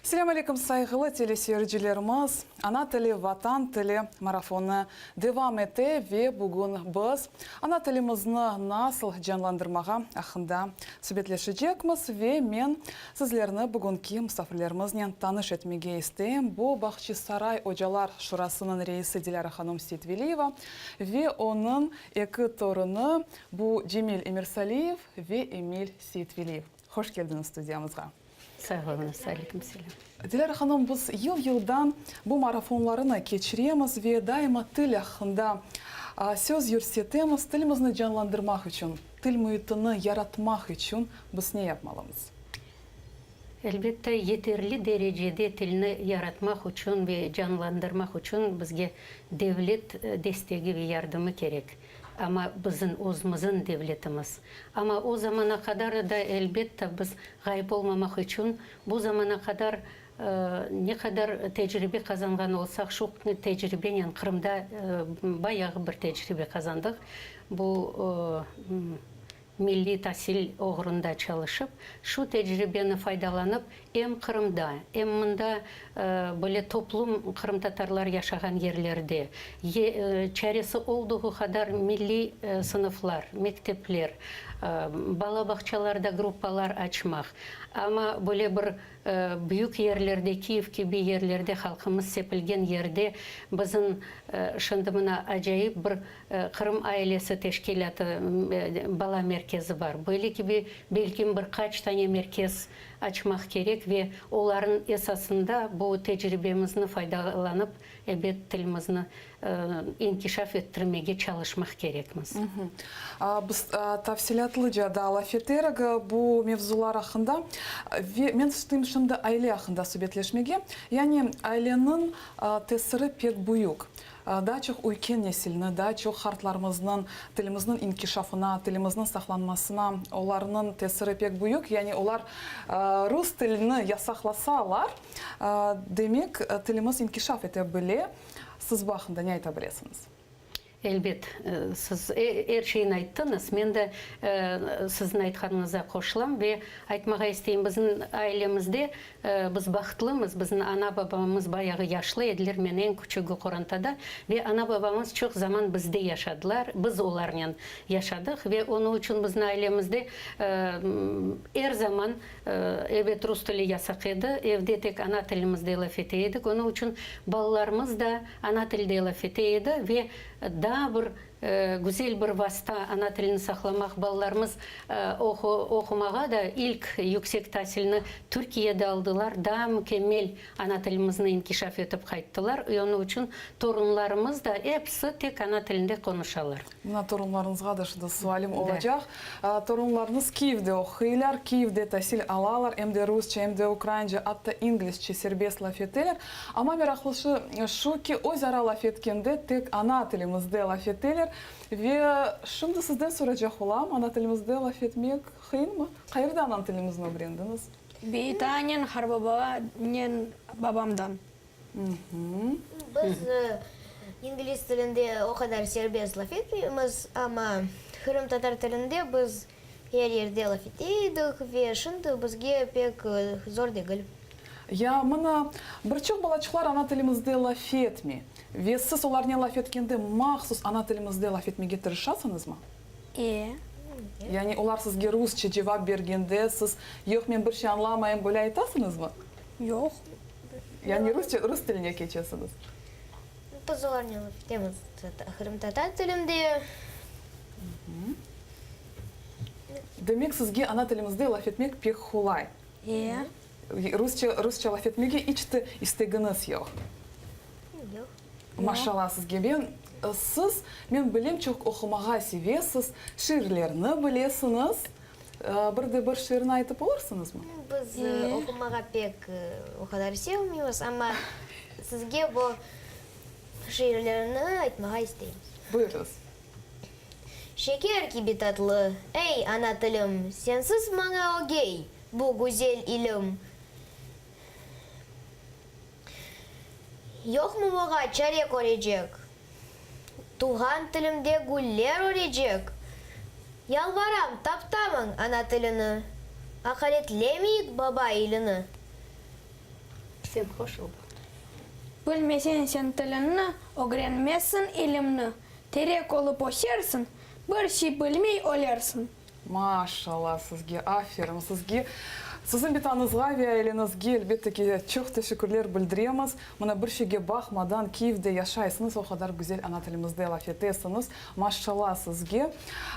Selâm aleyküm, sayğılı teleseyircilerimiz! Ana tili, Vatan tili marafonı devam ete ve bugün biz ana tilimizni nasıl canlandırmağa aqqında subetleşecekmiz ve men sizlerni bugünki musafirlerimiznen tanış etmege isteyim. Bu, Bahçisaray ocalar şurasınıñ reisi Dilâra hanım Seytveliyeva ve onıñ eki torunı, bu Cemil Emirsaliyev ve Emil Seytveliyev. Hoş keldiñiz studiyamızğa. Sağ oluñız, aleyküm selâm. Dilâra hanım, biz yıl-yıldan bu marafonlarını keçiremiz ve daima til aqqında söz yürsetemiz. Tilimizni canlandırmaq içün, til müitini yaratmaq içün biz ne yapmalımız? Elbette, yeterli derecede tilni yaratmaq içün ve canlandırmaq içün bizge devlet destegi ve yardımı kerek. Amma bizim özümizin devletimiz. Amma o zamana qadar da, elbette, biz ğayıp olmamaq içün bu zamana qadar ne qadar tecribe qazanğan olsaq, şu tecribenen Qırımda bayağı bir tecribe qazandıq. Bu milliy tasil oğrunda çalışıp, şu tecribeni faydalanıp, em Qırımda, em mında böyle toplum qırımtatarlar yaşağan yerlerde, çaresi olduğu qadar milliy sınıflar, mektepler, bala bağçalarda gruppalar açmaq, amma böyle bir Büyük yerlerde, Kiyev kibi yerlerde, halqımız sepilgen yerde bizim şimdi mına acayip bir Qırım ailesi teşkilâtı bala merkezi bar. Böyle kibi belkim bir qaç tane merkez açmaq kerek ve olarnıñ esasında bu tecribemizni faydalanıp, ebet, tilimizni inkişaf ettirmege çalışmaq kerekmiz. Biz tafsilâtlıca da laf eterik bu mevzular aqqında. Ve men isteyim şimdi aile aqqında subetleşmege. Yani aileniñ tesiri pek büyük. Daa çoq üyken nesilni, daa çoq qartlarımıznıñ tilimizniñ inkişafına, tilimizniñ saqlanmasına olarnıñ tesiri pek büyük. Yani olar rus tilini yasaqlasalar, demek tilimiz inkişaf ete bile. Siz bu aqqında ne ayta bilesiñiz? Elbet, siz er şeyni ayttıñız. Men de siziñ aytqanıñıza qoşulam ve aytmağa isteyim, bizim ailemizde biz bahtlımız, bizim ana-babamız bayağı yaşlı ediler, men eñ küçügi qorantada, ve ana-babamız çoq zaman bizde yaşadılar, biz olarnen yaşadıq ve onıñ içün bizim ailemizde er zaman Ebet, rus tili yasaq edi, evde tek ana tilimizde laf ete edik, onıñ içün balalarımız da ana tilde laf ete edi ve daa bir güzel bir vasta ana tilini saqlamaq, balalarımız oqumağa da ilk yüksek tasilni Türkiyede aldılar, daa mükemmel ana tilimizni inkişaf etip qayttılar, onıñ içün torunlarımız da episi tek ana tilinde qonuşalar. Mına torunlarıñızğa da şimdi sualim olacaq. Torunlarıñız Kiyevde oquylar, Kiyevde tasil alalar, em de rusça, em de ukraince, atta inglizce serbest laf eteler. Amma meraqlısı şu ki, öz ara laf etkende tek ana tilimizde laf eteler. Ve şimdi sizden soracaq olam, ana tilimizde laf etmek qıyınmı? Qayerde ana tilimizni ögrendiñiz? Beytanen, harbabanen, babamdan. Biz ingliz tilinde o qadar serbest laf etmeymiz, amma qırımtatar tilinde biz er yerde laf ete edik ve şimdi bizge pek zor degil. Ya mına, bir çoq balaçıqlar ana tilimizde laf etmey. Ve siz olarnen laf etkende mahsus ana tilimizde laf etmege tırışasıñızmı? E. Yani olar sizge rusça cevap bergende, siz, Yoq, men bir şey añlamayım, böyle aytasıñızmı? Yoq. Yani rusça, rus tiline keçesiñiz. Biz olarnen laf etemiz qırımtatar tilinde. Demek, sizge ana tilimizde laf etmek pek qolay. E. Rusça, rusça laf etmege iç te istegiñiz yoq. Yoq. Maşallah sizge. Ben, siz, men bilem, çoq oqumağa sevesiz, şiirlerni bilesiñiz. Bir de bir şiirni aytıp olursıñızmı? Biz oqumağa pek o qadar sevmeymiz, amma sizge bu şiirlerni aytmağa isteymiz. Buyurıñız. Şeker kibi tatlı, ey, ana tilim, Sensiz maña ögey bu güzel ilim. Yoqmı buña çare körecek? Tuvğan tilimde güller örecek. Yalvaram, taptamıñ ana tilini, Aqaretlemeyik baba ilini. Sen qoşul. Bilmeseñ sen tiliñni, ögrenmezsiñ ilimni, Terek olıp ösersiñ, bir şey bilmey ölersiñ. Maşallah sizge, aferin sizge, siziñ bitañızğa ve aileñizge elbette ki çoq teşekkürler bildiremiz. Mına bir şeyge baqmadan Kiyevde yaşaysıñız, o qadar güzel ana tilimizde laf etesiñiz. Maşallah sizge.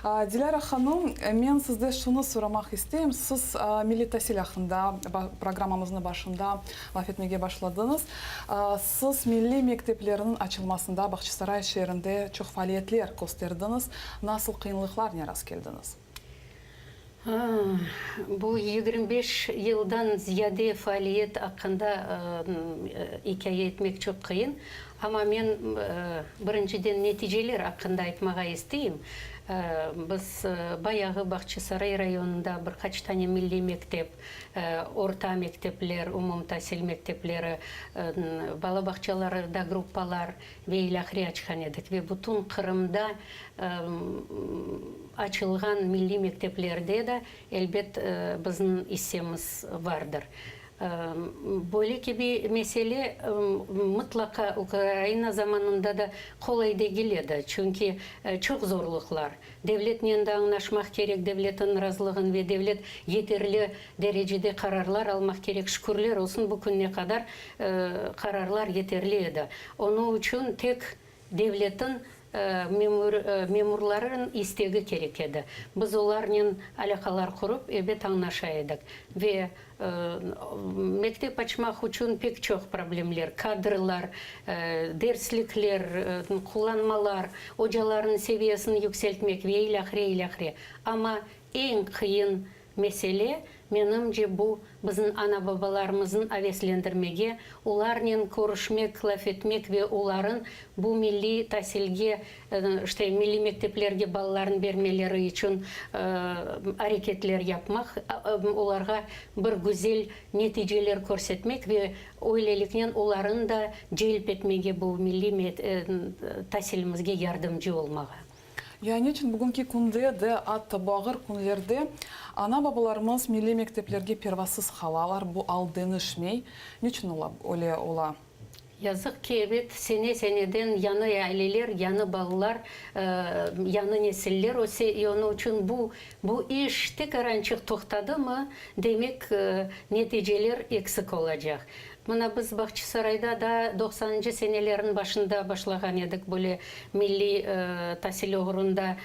Dilâra hanım, men sizde şunı soramaq isteyim, siz milliy tasil aqqında programmamıznıñ başında laf etmege başladıñız. Siz milliy mekteplerniñ açılmasında Bağçasaray şeerinde çoq faaliyetler kösterdiñiz. Nasıl qıyınlıqlarnen rast keldiñiz? Bu 25 yıldan ziyade faaliyet aqqında ikâye etmek çoq qıyın. Amma men birinciden neticeler aqqında aytmağa isteyim. Biz bayağı Bağçasaray rayonında bir qaç tane milliy mektep, orta mektepler, umumtasil mektepleri, bala bağçalarında gruppalar ve ilâhre açqan edik. Ve bütün Qırımda açılğan milliy mekteplerde de, elbet, bizim issemiz vardır. Böyle kibi mesele mıtlaqa Ukraina zamanında da qolay degil edi, çünki çoq zorluqlar, devletnen de añlaşmaq kerek, devletniñ razılığın ve devlet yeterli derecede qararlar almaq kerek, şükürler olsun, bu künne qadar qararlar yeterli edi. Onıñ içün tek devletniñ memurlarınıñ istegi kerek edi. Biz olarnen alâqalar qurıp, ebet, añlaşa edik. Ve mektep açmaq içün pek çoq problemler, kadrlar, derslikler, qullanmalar, ocalarnıñ seviyesini yükseltmek ve ilâhre, ilâhre. Amma eñ qıyın Mesele, menimce, bu, bizim ana-babalarımıznı aveslendirmege, olarnen körüşmek, laf etmek ve oların bu milliy tasilge, işte, milliy mekteplerge balalarını bermeleri içün areketler yapmaq, olarğa bir güzel neticeler körsetmek ve öyleliknen olarnı da celp etmege bu milliy tasilimizge yardımcı olmağa. Ya neçün bugünki künde de, atta bu ağır künlerde ana-babalarımız milliy mekteplerge pervasız qalalar, bu al deñişmey? Neçün ola, öyle ola? Yazıq ki, ebet, sene-seneden yañı aileler, yañı balalar, yañı nesiller öse, i onıñ içün bu, bu iş tek arançıq toqtadımı, demek, neticeler eksik olacaq. Mına biz Bağçasarayda daa doqsanıncı senelerniñ başında başlağan edik böyle milliy tasil oğrunda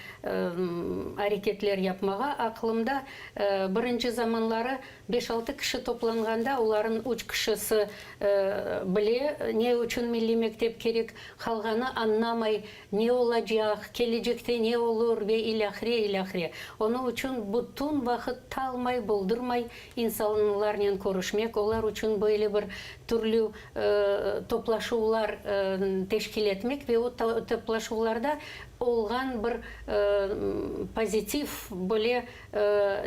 areketler yapmağa. Aqlımda, birinci zamanları beş-altı kişi toplanğanda, olarnıñ üç kişisi bile ne içün milliy mektep kerek, qalğanı añlamay, ne olacaq, kelecekte ne olur ve ilâhre, ilâhre. Onıñ içün bütün vaqıt talmay, boldurmay İnsanlarnen körüşmek, olar içün böyle bir türlü toplaşuvlar teşkil etmek ve o toplaşuvlarda olğan bir pozitiv böyle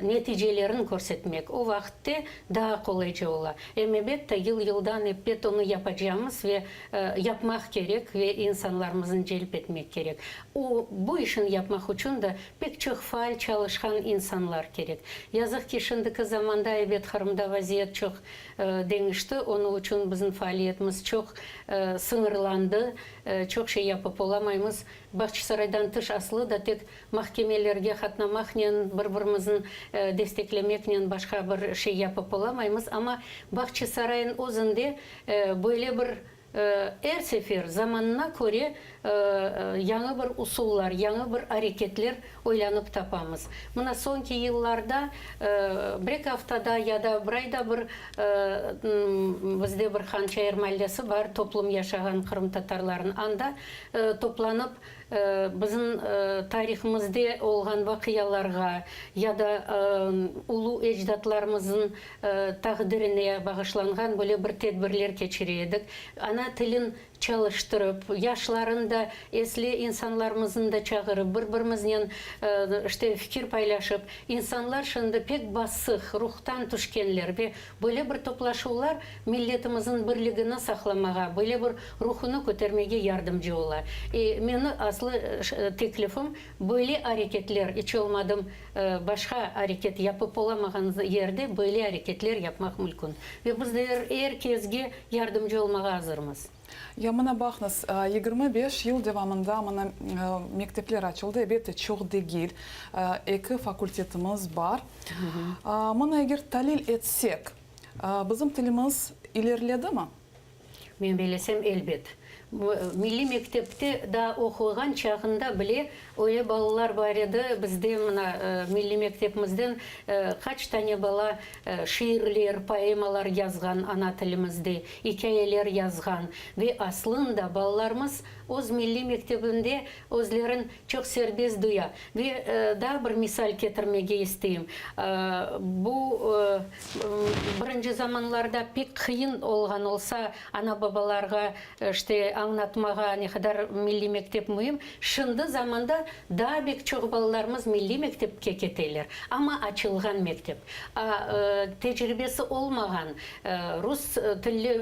neticelerin körsetmek, o vaqıtte daa qolayca ola. Em ebette, yıl-yıldan ebet onı yapacamız ve yapmaq kerek ve insanlarımıznı celp etmek kerek. O, bu işni yapmaq içün de Pek çoq faal çalışqan insanlar kerek. Yazıq ki, şimdiki zamanda, ebet, Qırımda vaziyet çoq deñişti, onıñ içün bizim faaliyetimiz çoq sıñırlandı, çoq şey yapıp olamaymız. Bağçasaraydan tış aslı da tek mahkemelerge qatnamaqnen, bir-birimizni desteklemeknen başqa bir şey yapıp olamaymız, amma Bağçasaraynıñ özünde böyle bir Er sefer zamanına köre yañı bir usullar, yañı bir areketler oylanıp tapamız. Mına soñki yıllarda bir-eki aftada ya da bir ayda bir bizde bir Hançayır mallesi bar, toplum yaşağan qırımtatarlarnıñ, anda toplanıp Bizim tarihımızde olğan vaqialarğa ya da ulu ecdatlarımızın taqdirine bağışlanğan böyle bir tedbirler keçire edik. Ana tilin. çalıştırıp, yaşlarnı da, esli insanlarımıznı da çağırıp, bir-birimiznen, işte, fikir paylaşıp, insanlar şimdi pek basıq, ruhtan tüşkenler ve böyle bir toplaşuvlar milletimizniñ birligini saqlamağa, böyle bir ruhunı kötermege yardımcı ola. E, meni aslı teklifim, böyle areketler, iç olmadım başqa areket yapıp olamağan yerde böyle areketler yapmaq mülkün. Ve biz de er kesge yardımcı olmağa azırmız. Ya mına baqıñız, 25 yıl devamında mına mektepler açıldı, elbette, çoq degil, eki fakultetimiz bar. Mına eger talil etsek, bizim tilimiz ileriledimi? Men bilesem, elbet. Milliy mektepte daa oquğan çağında bile öyle balalar bar edi, bizde mına milliy mektepimizden qaç tane bala şiirler, poemalar yazğan ana tilimizde, ikâyeler yazğan ve aslında balalarımız öz milliy mektebinde özlerin çoq serbest duya. Ve daa bir misal ketirmege isteyim. Bu birinci zamanlarda pek qıyın olğan olsa, ana-babalarğa işte añlatmağa ne qadar milliy mektep müim, şimdi zamanda daa bek çoq balalarımız milliy mektepke keteler, amma açılğan mektep. A, tecribesi olmağan rus tilli,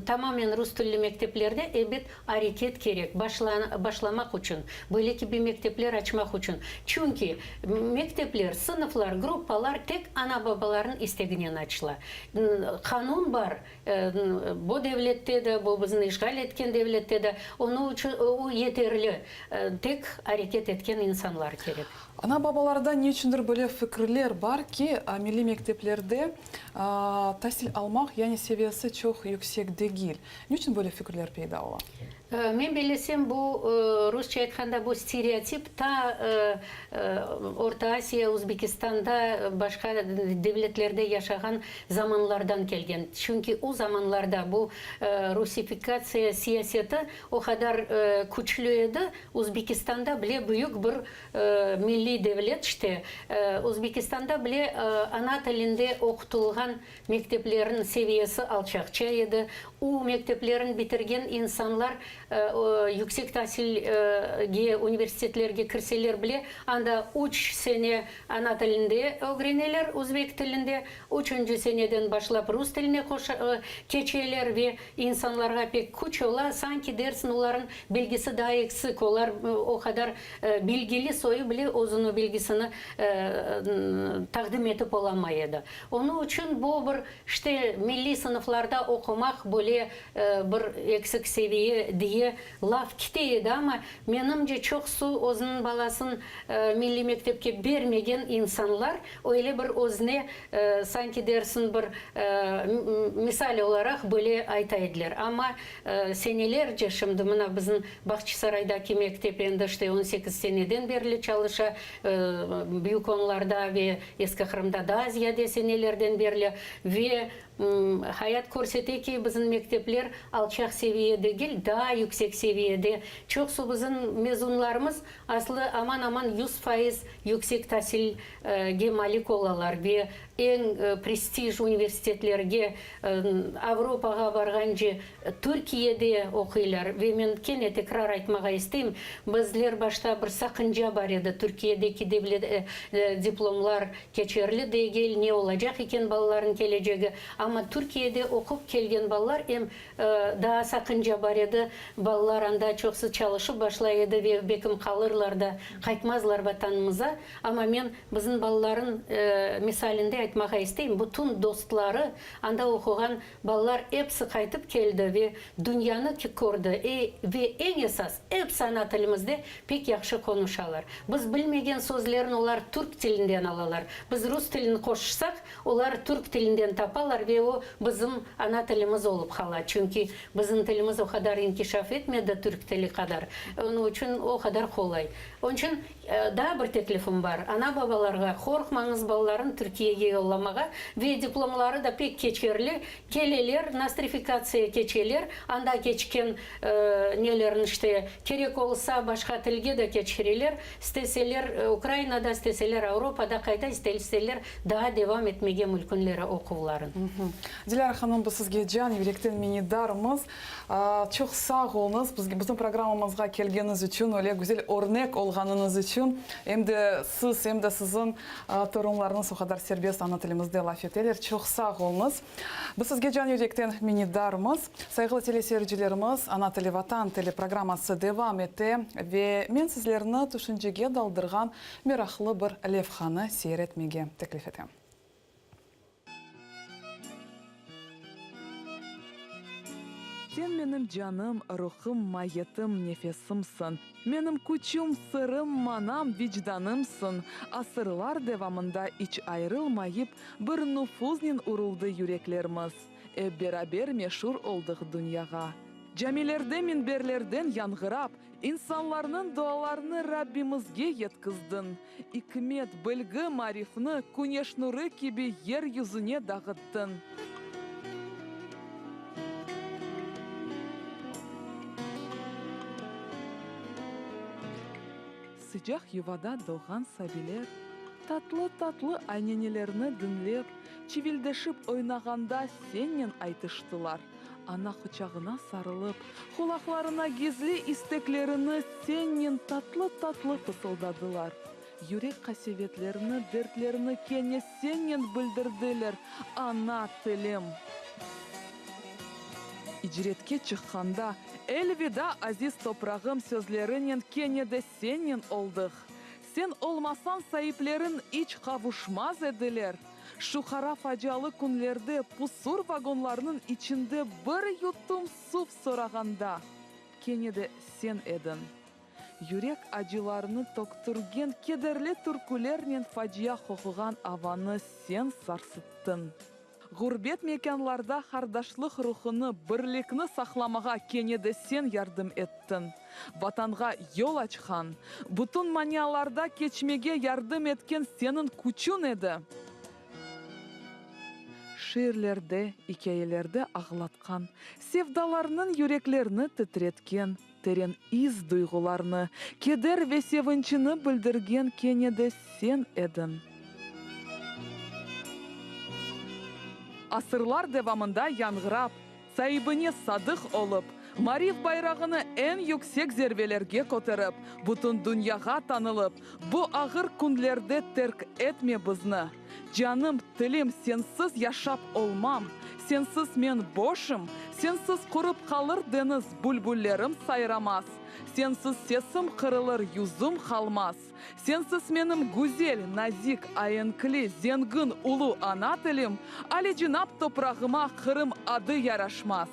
tamamen rus tilli mekteplerde, ebet, Areket kerek, başlamaq içün, böyle kibi mektepler açmaq içün. Çünki mektepler, sınıflar, gruppalar tek ana-babalarnıñ isteginen açıla. Qanun bar, bu devlette de, bu bizni işğal etken devlette de, onıñ içün o yeterli, tek areket etken insanlar kerek. Ana-babalarda ne içündir böyle fikirler bar ki, milliy mekteplerde tasil almaq, yani seviyesi çoq yüksek degil. Ne içün böyle fikirler peyda ola? Men bellesem, bu, rusça aytqanda, bu stereotip ta Orta Asiya, Özbekistanda, başqa devletlerde yaşağan zamanlardan kelgen. Çünki o zamanlarda bu rusifikatsiya siyaseti o qadar küçlü edi, Özbekistanda bile büyük bir milliy devlet, işte, Özbekistanda bile ana tilinde oqutılğan Mekteplerniñ seviyesi alçaqça edi. U mekteplerni bitirgen insanlar yüksek tasilge, universitetlerge kirseler bile, anda üç sene ana tilinde ögreneler, özbek tilinde, üçünci seneden başlap rus tiline keçeler ve insanlarğa pek küç ola, sanki dersiñ olarnıñ bilgisi daa eksik, olar o qadar bilgili soyu bile özüniñ bilgisini taqdim etip olamay edi. Onıñ içün bu bir, işte, milliy sınıflarda oqumaq böyle bir eksik seviye diye laf kete edi, amma, menimce, çoqusı özüniñ balasın milliy mektepke bermegen insanlar öyle bir özüne sanki dersiñ bir misal olaraq böyle ayta ediler. Amma senelerce şimdi mına bizim Bağçasaraydaki mektep endi, işte, on sekiz seneden berli çalışa, Büyük Onlarda ve Eski Qırımda daa ziyade senelerden berli ve hayat körsete ki, bizim mektepler alçaq seviye degil, daa yüksek seviyede. Çoqsu bizim mezunlarımız aslı aman-aman 100% yüksek tasilge malik olalar ve eñ prestij universitetlerge, Avropağa barğance Türkiyede oquylar ve men kene tekrar aytmağa isteyim, bizler başta bir saqınca bar edi, Türkiyedeki devlet diplomlar keçerli degil, ne olacaq eken balalarnıñ kelecegi, amma Türkiyede oqup kelgen balalar em daa saqınca bar edi, balalar anda çoqsu çalışıp başlay edi ve bekim qalırlar da, qaytmazlar vatanımıza, amma men bizim balaların misalinde aytmağa isteyim, bütün dostları anda oquğan Balalar episi qaytıp keldi ve dünyanı kördi, ve eñ esas, episi ana tilimizde pek yahşı qonuşalar. Biz bilmegen sözlerni olar türk tilinden alalar. Biz rus tilini qoşuşsaq, olar türk tilinden tapalar ve o bizim ana tilimiz olıp qala. Çünki bizim tilimiz o qadar inkişaf etmedi türk tili qadar. Onıñ içün o qadar qolay. Onıñ içün daa bir teklifim bar, ana-babalarğa, qorqmañız balalarnı Türkiyege yollamağa. yollamağa ve diplomları da pek keçerli, keleler, nostrifikatsiya keçeler, anda keçken nelerin işte kerek olsa başqa tilge de keçireler, isteseler Ukrainada, isteseler Avropada, qayda isteseler daa devam etmege mülkünleri oquvların. Dilâra hanım, biz sizge can yürekten minnetdarmız. Çoq sağ oluñız, bizge, bizim programmamızğa kelgeniñiz içün, öyle güzel örnek olğanıñız içün. Em de siz, em de siziñ torunlarıñız o qadar serbest ana tilimizde laf eteler. Çoq sağ oluñız. Biz sizge can yürekten minnetdarmız. Sayğılı teleseyircilerimiz, Ana tili, Vatan tili programması devam ete ve men sizlerni tüşüncege daldırğan meraqlı bir levhanı seyir etmege teklif etem. Sen menim canım, ruhım, mayetim, nefesimsiñ. Menim küçüm, sırım, manam, vicdanımsıñ. Asırlar devamında iç ayrılmayıp, bir nufuznen uruldı yüreklerimiz. Ep beraber meşur oldıq dünyağa. Camilerde minberlerden yañğırap, insanlarnıñ dualarını Rabbimizge yetkizdiñ. İkmet, bilgi, marifni küneş nurı kibi yer yüzüne dağıttıñ. Sıcaq yuvada doğğan sabiler tatlı-tatlı aynenelerini diñlep, çivildeşip oynağanda sennen aytıştılar. Ana quçağına sarılıp, qulaqlarına gizli isteklerini sennen tatlı-tatlı fısıldadılar. Yürek qasevetlerini, dertlerini kene sennen bildirdiler, Ana tilim! İcretke çıqqanda, Elvida, aziz toprağım sözlerinen kene de sennen oldıq. Sen olmasañ saipleriñ iç qavuşmaz ediler. Şu qara facialı künlerde pusur vagonlarnıñ içinde bir yutum suv sorağanda, kene de sen ediñ. Yürek acılarını töktürgen kederli türkülernen facia qoquğan avanı sen sarsıttıñ. Ğurbet mekânlarda qardaşlıq ruhunı, birlikni saqlamağa kene de sen yardım ettiñ. Vatanğa yol açqan, bütün manialarda keçmege yardım etken seniñ küçüñ edi. Şiirlerde, ikâyelerde ağlatqan, sevdalarnıñ yüreklerni titretken, teren is duyğularnı, keder ve sevinçini bildirgen kene de sen ediñ. Asırlar devamında yañğırap, saibine sadıq olıp, marif bayrağını eñ yüksek zervelerge köterip, bütün dünyağa tanılıp, bu ağır künlerde terk etme bizni. Canım, tilim, sensiz yaşap olmam, Sensiz men boşım, sensiz qurıp qalır deñiz, Bülbüllerim sayramaz, sensiz sesim qırılır, yüzüm qalmaz. Sensiz menim güzel, nazik, aenkli, zengin, ulu ana tilim, Alicenap toprağıma Qırım adı yaraşmaz.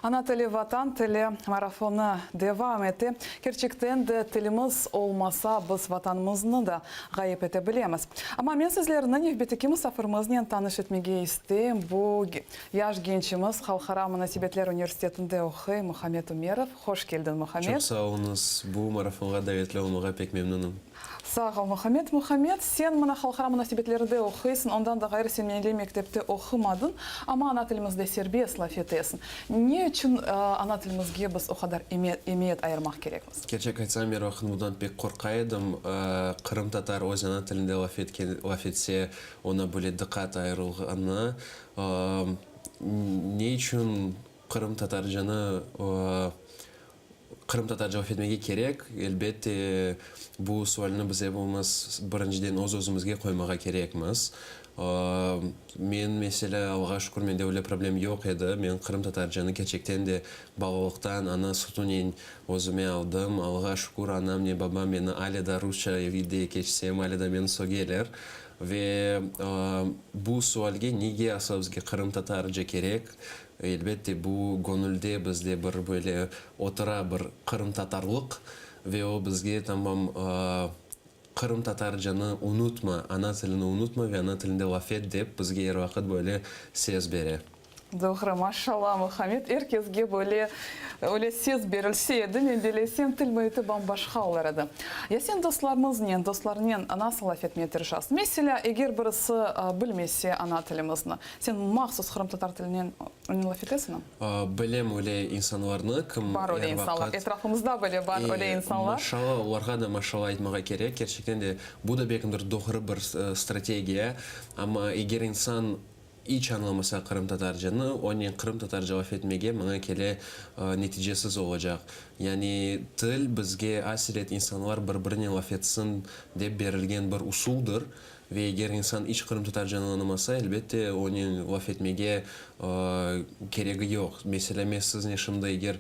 Ana tili, Vatan tili marafonı devam ete. Kerçekten de, tilimiz olmasa, biz Vatanımıznı da ğayıp ete bilemiz. Amma men sizlerni nevbetteki musafirimiznen tanış etmege isteyim. Bu yaş gençimiz, Halqara munasebetler universitetinde oquy, Muhammed Umerov. Hoş keldiñ, Muhammed. Çoq sağ oluñız. Bu marafonğa davetli olmağa pek memnünim. Sağ ol, Muhammed. Muhammed, sen mına halqara munasebetlerinde oquysıñ, ondan da ğayrı sen milliy mektepte oqumadıñ, amma ana tilimizde serbest laf etesiñ. Ne içün ana tilimizge biz o qadar emiyet ayırmaq kerekmiz? Kerçek aytsam, er vaqıt bundan pek qorqa edim. Qırımtatar öz ana tilinde laf etken, laf etse, oña böyle diqqat ayırılğanı. Ne içün qırımtatarcanı Qırımtatarca laf etmege kerek? Elbette, bu sualni biz epimiz birinciden öz-özümizge qoymağa kerekmiz. Men, meselâ, Allağa şükür, mende öyle problem yoq edi. Men qırımtatarcanı kerçekten de balalıqtan ana sütünen özüme aldım. Allağa şükür, anamnen babam meni alâ da rusça evde keçsem, alâ da meni sögeler. Ve bu sualge nege asıl bizge qırımtatarca kerek? Elbette, bu göñülde bizde bir böyle otura bir qırımtatarlıq ve o bizge tamam qırımtatarcanı unutma, ana tilini unutma ve ana tilinde laf et dep bizge er vaqıt böyle ses bere. Doğru, maşallah, Muhammed, er kesge böyle, öyle ses berilse edi, men belesem, til müiti bam-başqa olur edi. Ya sen dostlarımıznen, dostlarınen nasıl laf etmeye tırışasıñ? Meselâ, eger birisi bilmese ana tilimizni, sen mahsus qırımtatar tilinen onen laf etesiñmi? Bilem öyle insanlarnı, kim Bar öyle er insanlar, vaqıt. etrafımızda bile bar öyle insanlar. Maşallah, olarğa da maşallah aytmağa kerek, kerçekten de bu da belki doğru bir strategiya, amma eger insan İç añlamasa qırımtatarcanı, onen qırımtatarca laf etmege, maña kele, neticesiz olacaq. Yani til bizge aselet insanlar bir-birinen laf etsin dep berilgen bir usuldır ve eger insan iç qırımtatarcanı añlamasa, elbette, onen laf etmege keregi yoq. Meselâ, men siznen şimdi eger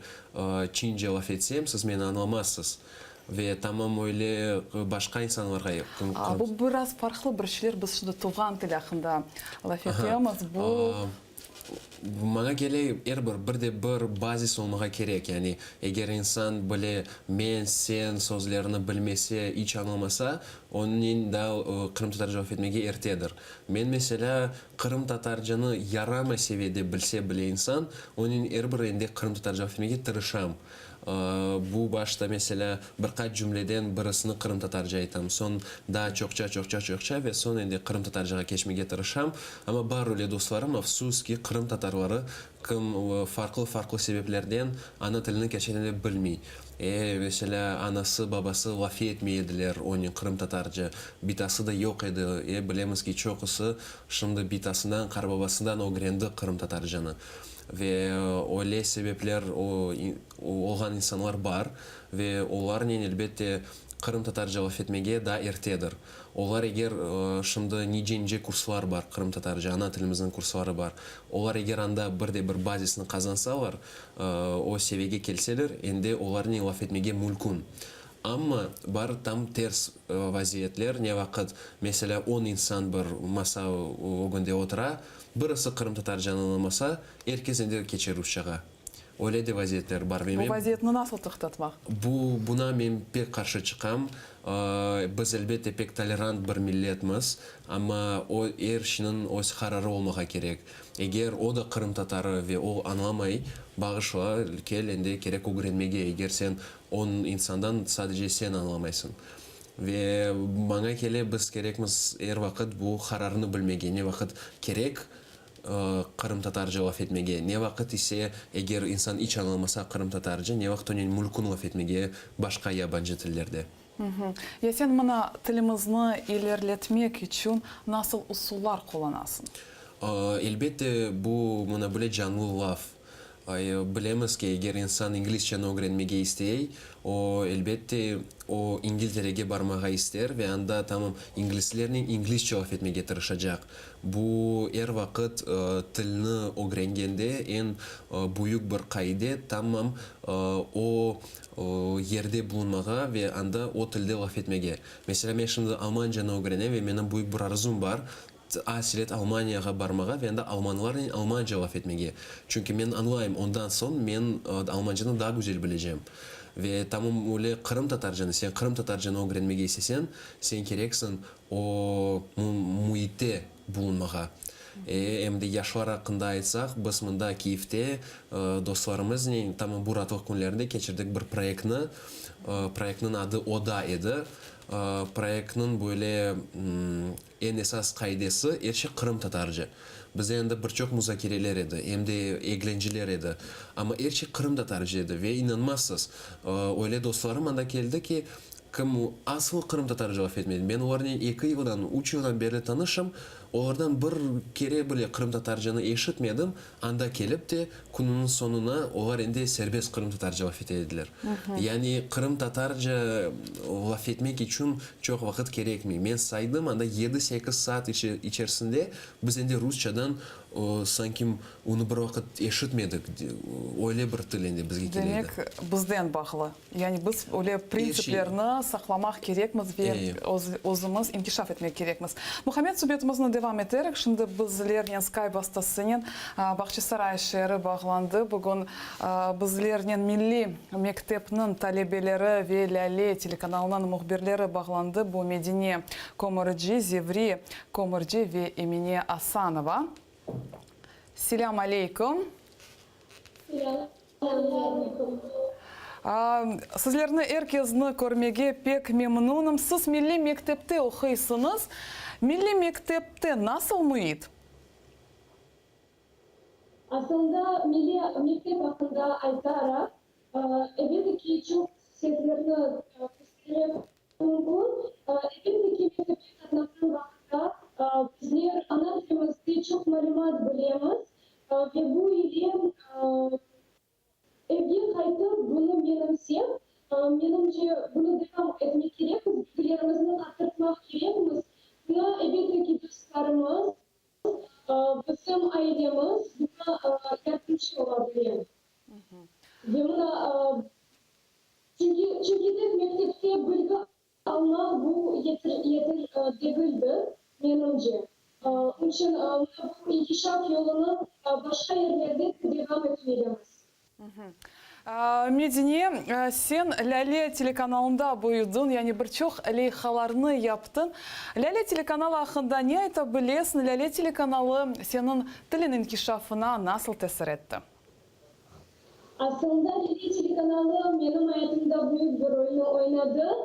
çince laf etsem, siz meni añlamazsız. Ve tamam öyle başqa insanlarğa. Bu biraz farqlı bir şeyler, biz şimdi tuvğan til aqqında laf etemiz, bu. Maña kele, er bir, bir de bir bazis olmağa kerek, yani eger insan bile men, sen sözlerini bilmese, iç añlamasa, onnen daa qırımtatarca laf etmege ertedir. Men, meselâ, qırımtatarcanı yaramay seviyede bilse bile insan, onnen er bir ende qırımtatarca laf etmege tırışam. Bu başta, meselâ, bir qaç cümleden birisini qırımtatarca aytam, soñ daa çoqça, çoqça, çoqça ve soñ endi qırımtatarcağa keçmege tırışam. Amma bar öyle dostlarım, afsus ki, qırımtatarları, kim farqlı-farqlı sebeplerden ana tilini kerçekten de bilmey. E, meselâ, anası, babası laf etmey ediler onen qırımtatarca, bitası da yoq edi. E, bilemiz ki, çoqusı şimdi bitasından, qarbabasından ögrendi qırımtatarcanı. Ve öyle sebepler olğan insanlar bar ve olarnen, elbette, qırımtatarca laf etmege daa ertedir. Olar eger, şimdi nice-nice kurslar bar qırımtatarca, ana tilimizniñ kursları bar, olar eger anda bir de bir bazisni qazansalar, o seviyege kelseler, endi olarnen laf etmege mülkün. Amma bar tam ters vaziyetler, ne vaqıt, meselâ, on insan bir masa ögünde otura, birisi qırımtatarcanı añlamasa, er kes endi keçe rusçağa. Öyle de vaziyetler bar ve Bu men. vaziyetni nasıl toqtatmaq? Bu, buna men pek qarşı çıqam. Biz, elbette, pek tolerant bir milletmiz, amma o, er şeyniñ öz qararı olmağa kerek. Eger o da qırımtatarı ve o añlamay, bağışla, kel endi kerek ögrenmege, eger sen On insandan sadece sen añlamaysıñ. Ve maña kele, biz kerekmiz er vaqıt bu qararnı bilmege, ne vaqıt kerek qırımtatarca laf etmege, ne vaqıt ise, eger insan iç añlamasa qırımtatarca, ne vaqıt onen mülkün laf etmege başqa yabancı tillerde. Ya sen mına tilimizni ilerletmek içün nasıl usullar qullanasıñ? Elbette, bu mına böyle canlı laf. Bilemiz ki, eger insan inglizceni ögrenmege istey, o, elbette, o, İngilterege barmağa ister ve anda tamam inglizlernen inglizce laf etmege tırışacaq. Bu, er vaqıt tilni ögrengende eñ büyük bir qaide, tamam o yerde bulunmağa ve anda o tilde laf etmege. Meselâ, men şimdi almancanı ögrenem ve menim büyük bir arzum bar, Aselet Almaniyağa barmağa ve anda almanlarnen almanca laf etmege. Çünki men añlayım, ondan soñ men almancanı daa güzel bilecem. Ve tamam öyle qırımtatarcanı, sen qırımtatarcanı ögrenmege isteseñ, sen kereksiñ o müitte bulunmağa. E, em de yaşlar aqqında aytsaq, biz mında Kiyevde dostlarımıznen tamam bu raatlıq künlerinde keçirdik bir proyektni. Proyektniñ adı Oda edi. Proyektniñ böyle Eñ esas qaidesi, er şey qırımtatarca. Bizde endi bir çoq muzakereler edi, em de eglenceler edi. Amma er şey qırımtatarca edi ve inanmazsız, öyle dostlarım anda keldi ki, kim asıl qırımtatarca laf etmedi. Men olarnen eki yıldan, üç yıldan berli tanışım, olardan bir kere bile qırımtatarcanı eşitmedim. Anda kelip de, kününiñ soñuna olar endi serbest qırımtatarca laf ete ediler. Yani qırımtatarca laf etmek içün çoq vaqıt kerekmey. Men saydım, anda yedi-sekiz saat içerisinde biz endi rusçadan sanki onı bir vaqıt eşitmedik, öyle bir til endi bizge kele edi. Demek, bizden bağlı. Yani biz öyle printsiplerni saqlamaq kerekmiz ve özümiz inkişaf etmek kerekmiz. Muhammed, subetimizni devam eterik. Şimdi bizlernen Skype vastasınen Bağçasaray şeeri bağlandı. Bugün bizlernen milliy mektepniñ talebeleri ve Lâle telekanalınıñ mühbirleri bağlandı. Bu Medine Kömürci, Zevri Kömürci ve Emine Asanova. Selâm aleyküm. Selâm aleyküm. Sizlerni er kezni körmege pek memnunım. Siz milliy mektepte oquysıñız. Milliy mektepte nasıl müit? Aslında, milliy mektep aqqında aytaraq, elbette ki, çoq hususiyetlerni köstermek mümkün. Elbette ki, mektepke qatnağan vaqıtta bizler ana tilimizde çoq malümat bilemiz ve bu ile Evge qaytıp, bunı menimsep, menimce, bunı devam etmek kerekmiz, bilgilerimizni arttırtmaq kerekmiz. Buna, elbette ki, dostlarımız, bizim ailemiz buna yardımcı ola bile. Ve mına, çünki, çünki tek mektepte bilgi almaq bu yeter, yeter degildir, menimce. Onıñ içün mına bu inkişaf yolunı başqa yerlerde de devam etmelimiz. Medine, sen Lâle telekanalında büyüdiñ, yani bir çoq leyhalarnı yaptıñ. Lâle telekanalı aqqında ne ayta bilesiñ? Lâle telekanalı seniñ tiliñ inkişafına nasıl tesir etti? Aslında Lâle telekanalı menim ayatımda büyük bir rolni oynadı.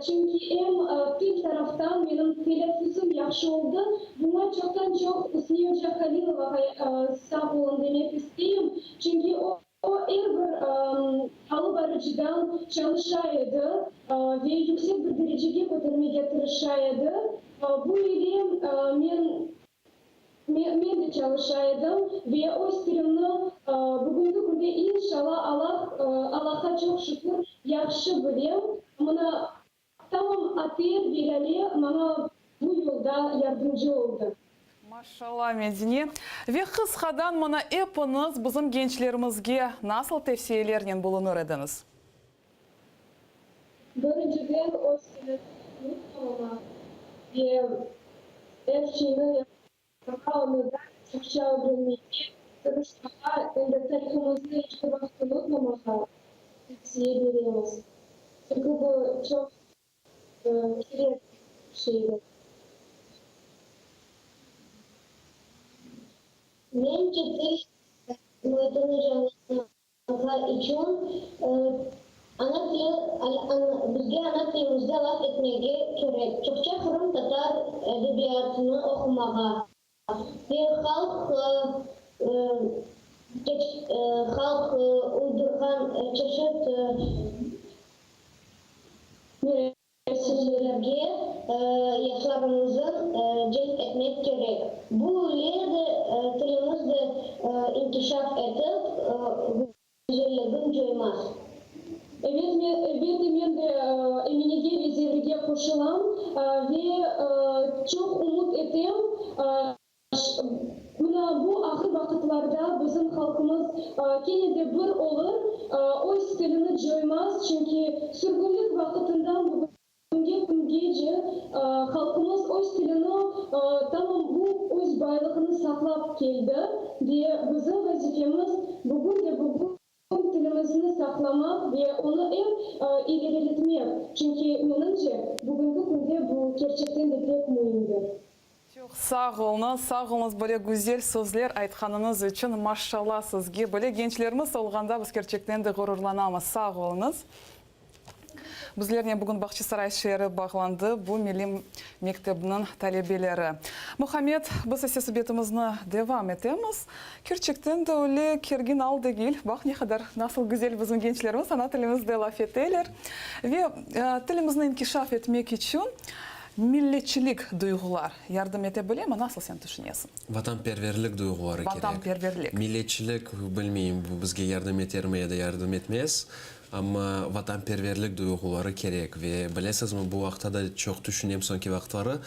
Çünki em til taraftan menim telâffuzım yahşı oldı. Buña çoqtan-çoq Üsniye oca Halilovağa sağ olun demek isteyim. Çünki o, er bir alıp barıcıdan çalışa edi ve yüksek bir derecege kötermege tırışa edi. Bu ile men Men de çalışa edim ve öz tilimni bugünki künde inşalla Allah Allahqa çoq şükür yahşı bilem. Mına tamam Ater ve Lâle maña bu yolda yardımcı oldı. Maşalla, Medine. Ve qısqadan mına epiñiz bizim gençlerimizge nasıl tevsiyelernen bulunır ediñiz? Birinciden, öz tilini unutmamamaq ve er şeyni yapmağa, onı da çoqça ögrenmege tırışmağa, em de tarihımıznı iç bir vaqıt unutmamağa tevsiye beremiz. Çünki bu çoq kerek bir şeydir. Mence, til müitini canlandırmağa Olar içün ana tili, bizge ana tilimizde laf etmege kerek, çoqça qırımtatar edebiyatını oqumağa ve halq halq uydurğan çeşit Sizlerge yaşlarımızı celp etmek kerek. Bu ile de tilimiz de inkişaf etip, güzelligin coymaz. Evet, men, elbette, men de Eminege ve Zevrige qoşulam ve çoq ümüt etem, Mına bu ahır vaqıtlarda bizim halqımız kene de bir olur, öz tilini coymaz, çünki sürgünlik vaqıtından bugünge küngece halqımız öz tilini, tamam bu öz baylığını saqlap keldi ve bizim vazifemiz bugün de bugün tilimizni saqlamaq ve onı ep ileriletmek, çünki menimce, bugünki künde bu kerçekten de pek müimdir. Çoq sağ oluñız, sağ oluñız böyle güzel sözler aytqanıñız içün, maşşalla sizge, böyle gençlerimiz olğanda biz kerçekten de ğururlanamız, sağ oluñız. Bizlernen bugün Bağçasaray şeeri bağlandı, bu milliy mektebniñ talebeleri. Muhammed, biz ise subetimizni devam etemiz. Kerçekten de öyle kergin al degil. Baq, ne qadar, nasıl güzel bizim gençlerimiz ana tilimizde laf eteler. Ve tilimizni inkişaf etmek içün milletçilik duyğular yardım ete bilemi? Nasıl sen tüşünesiñ? Vatanperverlik duyğuları kerek. Vatanperverlik. Milletçilik, bilmeyim, bu bizge yardım etermi ya da yardım etmez. Amma vatanperverlik duyğuları kerek. Ve bilesizmi, bu aqta da çoq tüşünem soñki vaqıtları,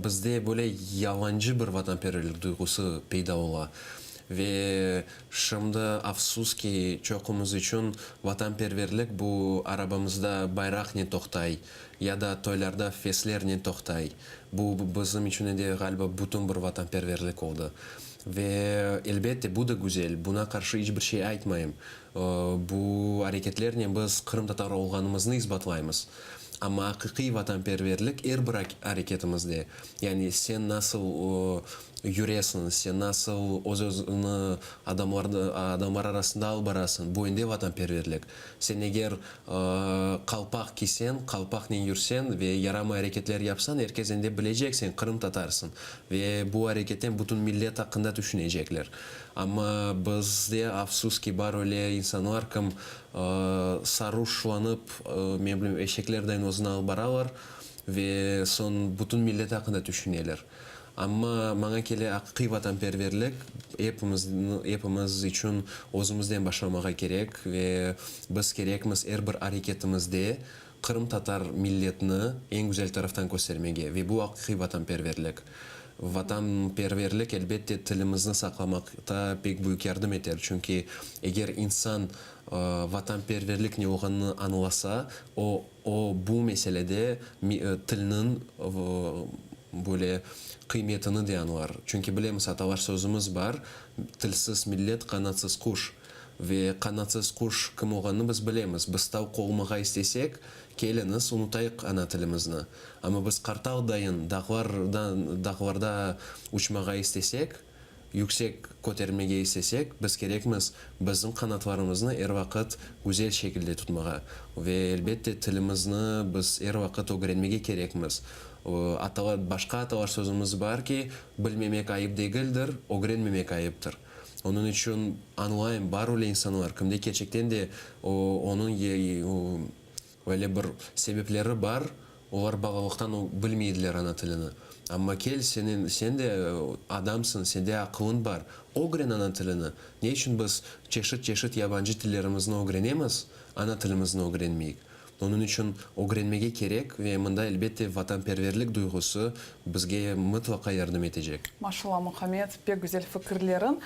bizde böyle yalancı bir vatanperverlik duyğusı peyda ola. Ve şimdi, afsus ki, çoqumız içün vatanperverlik bu arabamızda bayraqnen toqtay, ya da toylarda feslernen toqtay. Bu bizim içün de, ğaliba, bütün bir vatanperverlik oldı. Ve, elbette, bu da güzel, buna qarşı iç bir şey aytmayım. Bu areketlernen biz qırımtatar olğanımıznı isbatlaymız. Amma aqiqiy vatanperverlik er bir areketimizde, yani sen nasıl yüresiñ, sen nasıl öz-özüni adamlar arasında alıp barasıñ, bu ende vatanperverlik. Sen eger qalpaq kiyseñ, qalpaqnen yürseñ ve yaramay areketler yapsañ, er kes endi bilecek sen qırımtatarsıñ ve bu areketten bütün millet aqqında tüşünecekler. Amma bizde, afsus ki, bar öyle insanlar, kim saruşlanıp, men bilmem, eşeklerdayin özüni alıp baralar ve soñ bütün millet aqqında tüşüneler. Amma maña kele, aqiqiy vatanperverlik epimizni, epimiz içün özümizden başlamağa kerek ve biz kerekmiz er bir areketimizde qırımtatar milletini eñ güzel taraftan köstermege ve bu aqiqiy vatanperverlik. Vatanperverlik, elbette, tilimizni saqlamaqta pek büyük yardım eter, çünki eger insan vatanperverlik ne olğanını añlasa, o, o bu meselede tilniñ böyle qıymetini de añlar. Çünki bilemiz, atalar sözümiz bar, Tilsiz millet, qanatsız quş. Ve qanatsız quş kim olğanını biz bilemiz. Biz tavuq olmağa istesek, keliñiz, unutayıq ana tilimizni. Amma biz qartal dayın dağlardan, dağlarda uçmağa istesek, yüksek kötermege istesek, biz kerekmiz bizim qanatlarımıznı er vaqıt güzel şekilde tutmağa. Ve, elbette, tilimizni biz er vaqıt ögrenmege kerekmiz. Atalar, başqa atalar sözümiz bar ki, bilmemek ayıp degildir, ögrenmemek ayıptır. Onıñ içün añlayım, bar öyle insanlar, kimde kerçekten de o, onıñ öyle bir sebepleri bar, olar balalıqtan bilmeydiler ana tilini. Amma kel, seniñ, sen de adamsıñ, sende aqılıñ bar, ögren ana tilini. Ne içün biz çeşit-çeşit yabancı tillerimizni ögrenemiz, ana tilimizni ögrenmeyik? Onıñ içün ögrenmege kerek ve mında, elbette, vatanperverlik duyğusı bizge mıtlaqa yardım etecek. Maşallah, Muhammed, pek güzel fikirleriñ.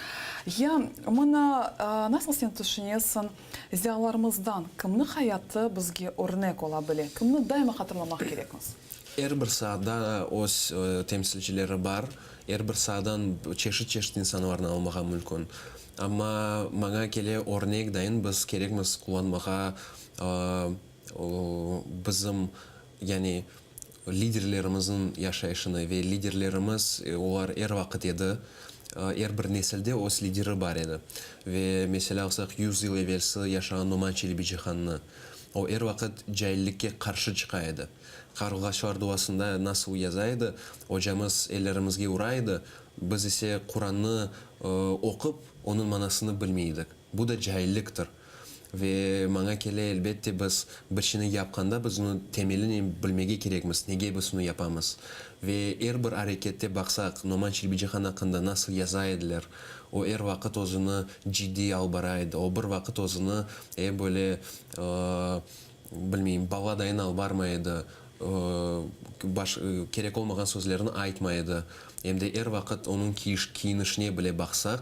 Ya, mına, nasıl sen tüşünesiñ, ziyalarımızdan kimniñ hayatı bizge örnek ola bile, kimni daima hatırlamaq kerekmiz? Er bir saada öz temsilcileri bar, er bir saadan çeşit-çeşit insanlarnı almağa mümkün. Amma maña kele, örnek dayın biz kerekmiz qullanmağa Bizim, yani liderlerimizniñ yaşayışını ve liderlerimiz, olar er vaqıt edi, er bir nesilde öz lideri bar edi. Ve, meselâ alsaq, yüz yıl evelsi yaşağan Noman Çelebicihannı, o er vaqıt caillikke qarşı çıqa edi. Qarılğaçlar duasında nasıl yaza edi, ocamız ellerimizge ura edi, biz ise Qurannı oqup, onıñ manasını bilmey edik. Bu da cailliktir. Ve maña kele, elbette, biz bir şeyni yapqanda, biz onı temelinen bilmege kerekmiz, nege biz onı yapamız. Ve er bir arekette baqsaq, Noman Çelebicihan aqqında nasıl yaza ediler, o er vaqıt özüni ciddiy alıp bara edi, o bir vaqıt özüni e böyle, bilmeyim, baladayın alıp barmay edi, baş, kerek olmağan sözlerni aytmay edi. Em de er vaqıt onıñ kiyiş, kiyinişine bile baqsaq,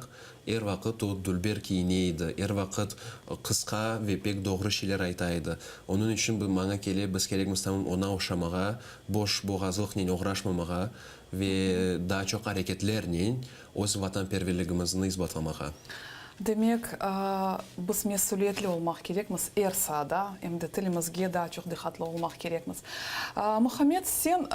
Er vaqıt o dülber kiyine edi, er vaqıt qısqa ve pek doğru şeyler ayta edi. Onıñ içün bu maña kele, biz kerekmiz tamam oña oşamağa, boş boğazlıqnen oğraşmamağa ve daa çoq areketlernen öz vatanperverligimizni isbatlamağa. Demek, biz mesüliyetli olmaq kerekmiz er saada, em de tilimizge daa çoq diqqatlı olmaq kerekmiz. Muhammed, sen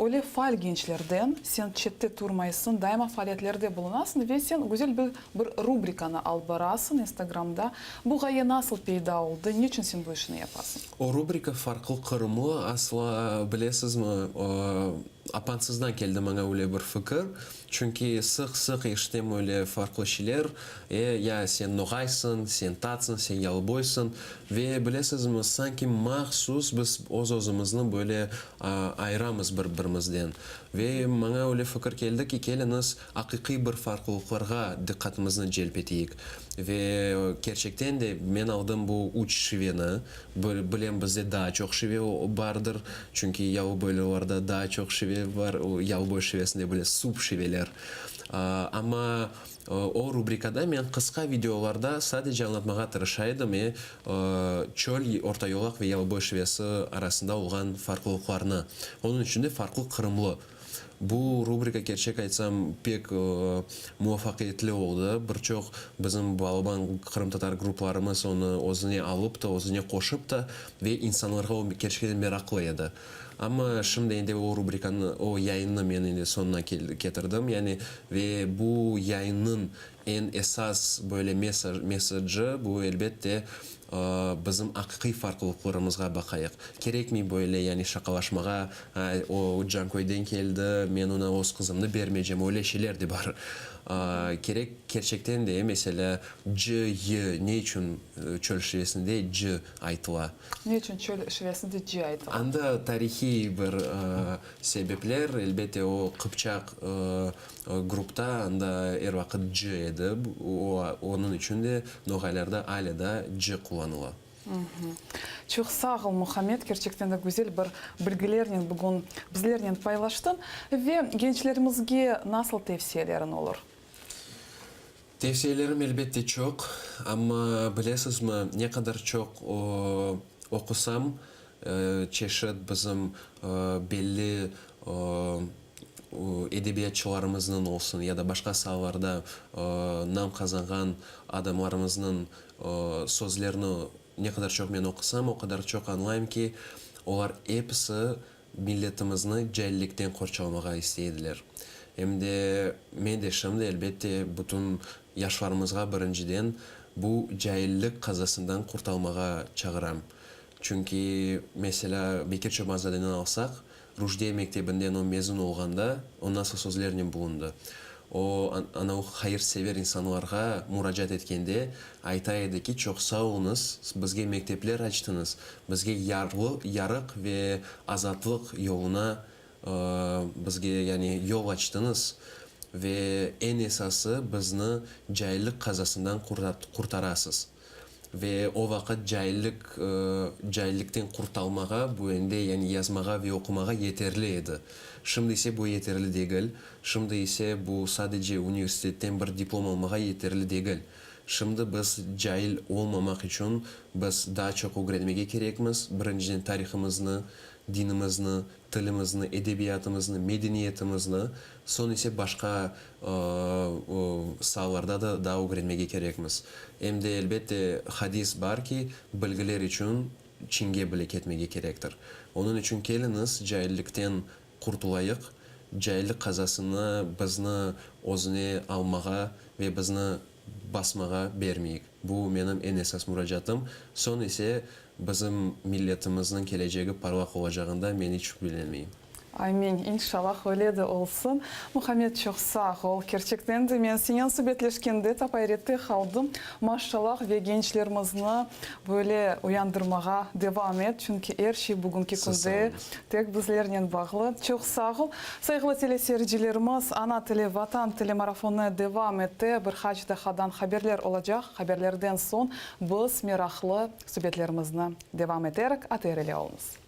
öyle faal gençlerden, sen çette turmaysıñ, daima faaliyetlerde bulunasıñ ve sen güzel bir bir rubrikanı alıp barasıñ Instagramda. Bu ğaye nasıl peyda oldı, neçün sen bu işni yapasıñ? O rubrika Farqlı Qırımlı, asla, bilesizmi, apansızdan keldi maña öyle bir fikir. Çünki sıq-sıq eşitem öyle farqlı şeyler, e, ya sen noğaysıñ, sen tatsıñ, sen yalıboysıñ. Ve bilesizmi, sanki mahsus biz öz-özümizni böyle ayıramız bir-birimizden. Ve maña öyle fikir keldi ki, keliñiz, aqiqiy bir farqlılıqlarğa diqqatımıznı celp eteyik. Ve kerçekten de men aldım bu üç şiveni, Bilem, bizde daa çoq şive bardır, çünki yalıboylularda daa çoq şive bar, yalıboy şivesinde bile sub şiveler. Amma o rubrikada men qısqa videolarda sadece añlatmağa tırışa edim, e, çöl, ortayolaq ve yalıboy şivesi arasında olğan farqlılıqlarnı, onıñ içün de farqlı qırımlı. Bu rubrika, kerçek aytsam, pek muvafaqiyetli oldı. Bir çoq bizim balaban qırımtatar gruplarımız onı özüne alıp ta, özüne qoşıp ta ve insanlarğa o kerçekten meraqlı edi. Amma şimdi endi o rubrikanı, o yayınnı men endi soñuna ketirdim. Yani ve bu yayınnıñ eñ esas böyle mesajı, bu, elbette, Bizim aqiqiy farqlılıqlarımızğa baqayıq. Kerekmey böyle, yani şaqalaşmağa, o Canköyden keldi, men oña öz qızımnı bermeycem, öyle şeyler de bar. Kerek, kerçekten de, meselâ, c, y, ne içün çöl şivesinde c aytıla? Ne içün çöl şivesinde c aytıla? Anda tarihiy bir sebepler, elbette, o qıpçaq Grupta anda er vaqıt c edi, o, onıñ içün de noğaylarda alâ da c qullanıla. Çoq sağ ol, Muhammed, kerçekten de güzel bir bilgilernen bugün bizlernen paylaştıñ. Ve gençlerimizge nasıl tevsiyeleriñ olur? Tevsiyelerim elbette çoq, amma bilesizmi, ne qadar çoq oqusam, çeşit bizim belli edebiyatçılarımıznıñ olsun ya da başqa saalarda nam qazanğan adamlarımıznıñ sözlerini ne qadar çoq men oqusam, o qadar çoq añlayım ki, olar episi milletimizni caillikten qorçalamağa istey ediler. Em de men de şimdi, elbette, bütün yaşlarımızğa birinciden bu caillik qazasından qurtalmağa çağıram. Çünki, meselâ, Bekir Çobanzadeni alsaq, Ruşdiye mektebinden o mezun olğanda, o nasıl sözlernen bulundı? O, ana o hayırsever insanlarğa muracaat etkende, ayta edi ki, çoq sağ oluñız, bizge mektepler açtıñız, bizge yarlı, yarıq ve azatlıq yoluna bizge, yani, yol açtıñız ve eñ esası, bizni caillik qazasından qurtarasız. Ve o vaqıt caillik, caillikten qurtalmağa, bu ende, yani yazmağa ve oqumağa yeterli edi. Şimdi ise bu yeterli degil. Şimdi ise bu sadece universitetten bir diplom almağa yeterli degil. Şimdi biz cail olmamaq içün biz daa çoq ögrenmege kerekmiz, birinciden tarihımıznı, dinimizni, tilimizni, edebiyatımıznı, medeniyetimizni, soñ ise başqa saalarda da daa ögrenmege kerekmiz. Em de, elbette, hadis bar ki, bilgiler içün Çinge bile ketmege kerektir. Onıñ içün keliñiz, caillikten qurtulayıq, caillik qazasını bizni özüne almağa ve bizni basmağa bermeyik. Bu menim eñ esas muracaatım. Soñ ise bizim milletimizniñ kelecegi parlaq olacağında men iç şübelenmeyim. Amin, inşallah öyle de olsun. Muhammed çoq sağ ol. Kerçekten de men senen subetleşkende tap ayrette qaldım. Maşallah ve gençlerimizni böyle uyandırmağa devam et, çünki er şey bugünki künde tek bizlernen bağlı. Çoq sağ ol. Sayğılı teleseyircilerimiz, Ana tili, Vatan tili marafonı devam ete. Bir qaç dahadan haberler olacaq. Haberlerden soñ biz meraqlı subetlerimizni devam eterik. ATR ile oluñız.